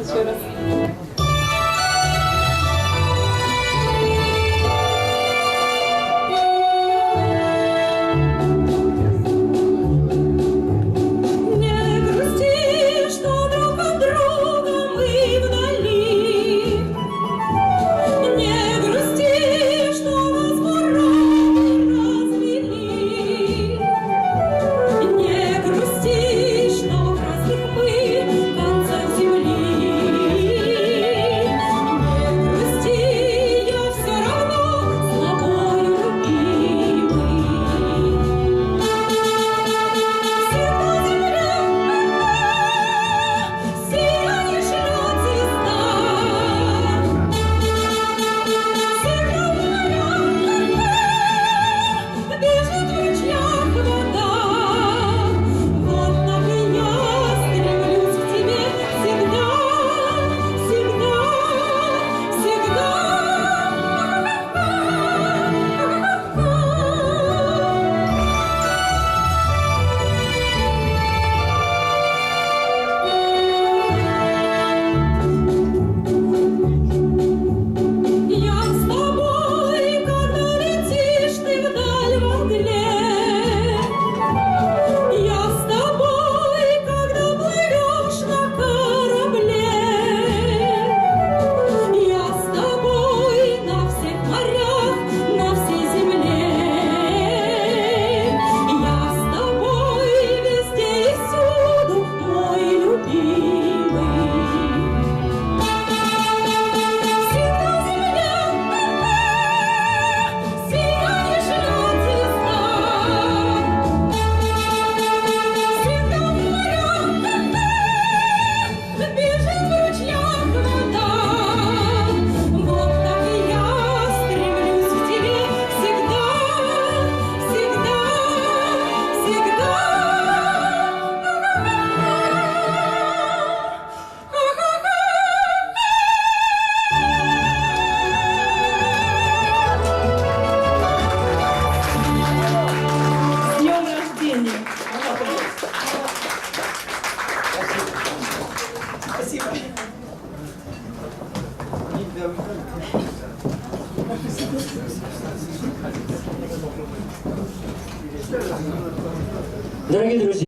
Еще раз. Не грусти, что друг от друга мы вдали. Не грусти, что нас бураны развели. Не грусти, что в разных мы концах земли. Не грусти, я все равно с тобою, любимый. Всегда земля, сияешь лед звезда. Всегда в морях бежит в ручьях вода. Вот так и я стремлюсь к тебе всегда, всегда, всегда. Я с тобой, когда летишь ты вдаль во мгле. Я с тобой, когда плывешь на корабле. Я с тобой на всех морях, на всей земле. Я с тобой везде и всюду, мой любимый. Всегда земля, сияешь лед звезда. Всегда в морях бежит в ручьях вода. Вот так и я стремлюсь к тебе всегда, всегда, всегда. С днем рождения! Спасибо. Дорогие друзья,